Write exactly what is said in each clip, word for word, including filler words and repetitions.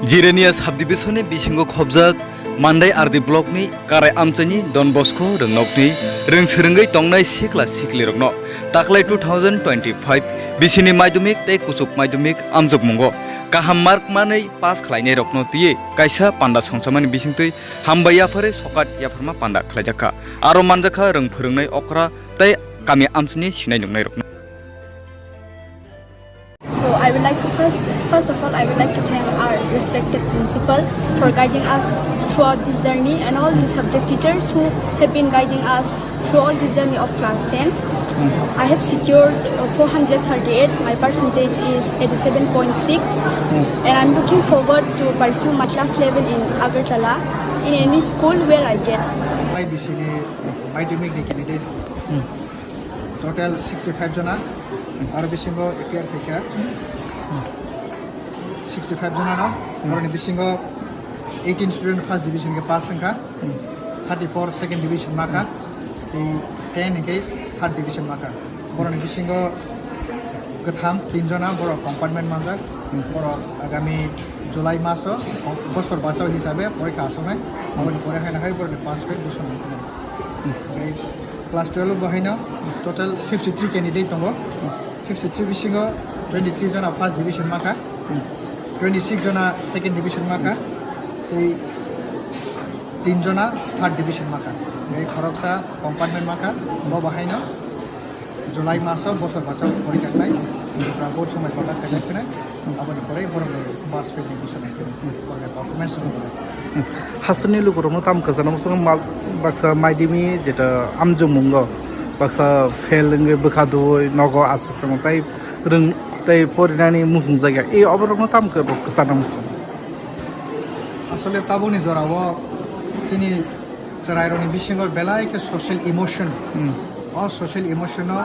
Jirania subdivision ni bisingo khobjak Mandai R D block ni Karai Amchaini Don Bosco rwngnokni rwng swrwngwi tongnai sikla siklirokno taklai two thousand twenty-five bisini madhyamik tei kuchuk madhyamik amjokmungo kaham mark manwi pass khlainairokno twiwi kaisa panda songchamani bisingtwi hambai yaphare sokat yapharma panda khlaijakha. Aro manjakha rwng phwrwngnai okra tei kami amchini sinai nuknairokno. So I would like to first, first of all, I would like to thank our respected principal for guiding us throughout this journey and all the subject teachers who have been guiding us through all this journey of class ten. I have secured uh, four hundred thirty-eight. My percentage is eighty-seven point six, and I'm looking forward to pursue my class eleven in Agartala in any school where I get. Lai bisini madhyamik ni candidate total sixty five jona, aro bisingo appear khaikha sixty five jona no, aro ni bisingo eighteen student first division ke pass wngkha, thirty four second division makha, tei ten hingke third division makha. Boroni bisingo kwtham tin jona borok compartment manjak, borok agami July maso bosor bachao hisabe porikha asonai, aboni pore haino hai boroni pass fail bosong. Tei class twelve bo haino total fifty three candidate tongo. Fifty three bisingo twenty three jona first division makha, twenty six jona second division makha, tei tin jona third division makha. Tei khoroksa compartment makha, bo bo haino July maso bosor bachao porikha khlai, board somoi kotor khaijak khe nai. Aboni pore borokni pass fail ni bwswk nai khe borokni performance rok. Hasteni lukurokno tamo kwchangma swngwi mal baksa maidimi jeta amjokmungo baksa fail wngwi bwkha dui nogo aswk tongma tei rwng tei porinani muhung jakya e oborokno tamo khe bo kwchangma swng. Asole tabukni jorao chini chwrairokni bisingo belai khe social emotion. O social emotion o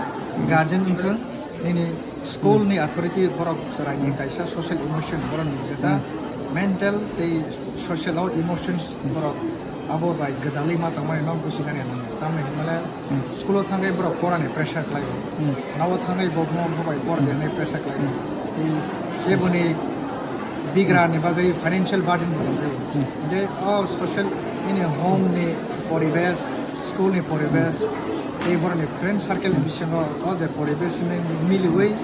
guardian wngthwng, nini school ni authority borok chwraini kaisa social emotion borokni jeta mental tei social o emotions borok abo bai gwdalwi ma tongmani no busi gani nang tamni hinmale school o thangwi borok porani pressure khlaio, nogo thangwi bo bo bai por de hinwi pressure khlaio tei keboni bigra ni bagwi financial burden bo tongwi de o social ini home ni poribesh, school ni poribesh tei borokni friend circle ni bisingo o je poribesh miliwi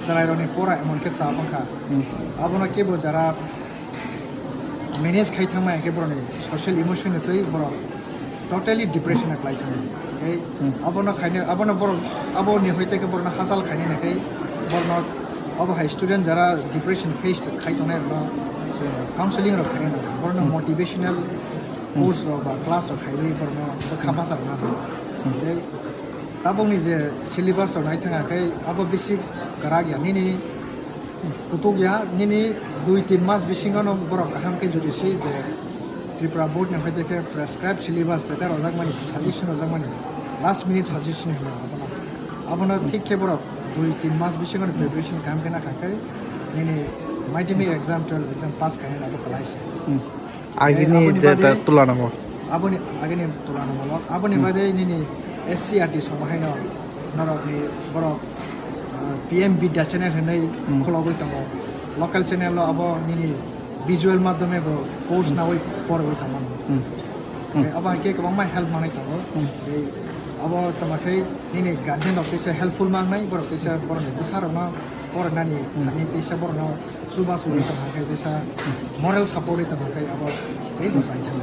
chwrairokni pora emon khe cha bangkha. Abono kebo jara manage khai thangma hwnkhe borokni social emotion ni twi borok totally depression o klai thangwi. Tei abono khaina abono borok aboni hoi tei khe borokno hachal khainai hwnkhe borokno abo hai student jara depression face khai tongnai rokno se counseling rok khainai borokno motivational course rok ba class rok khaiwi borokno bwkha bachar rwna rw. Tei tabukni je syllabus rok nai thang khe abo bisi kwrak ya nini kutuk ya nini dui tin mas bisingo no borok kaham khe jodi si je Tripura board ni hoi khe prescribe syllabus tei rojak mani suggestion rojak mani last minute suggestion hwnwi abono abono thik khe borok dui tin mas bisingo no preparation kaham khe na kha khe nini madhyamik exam twelve exam pass khainai abo kwlai se. Agini aboni je bagwi ta tulanamo. Aboni agini tulanamo. Aboni bagwi nini S C R T somo haino norokni borok, ah, P M Vidya channel hinwi khulogwi tongo. Local channel o abo nini visual madhyome bo course nawi porwi tongmano. Abo hai khe kwbangma help manwi tongo. Tei abo tongma khe nini guardian rok teisa helpful mangnai, borok teisa borokni bwsarokno porinani thani teisa borokno chubachu wngwi tongkha khe teisa moral support wngwi tongkha khe abo tei bwsai thangkha.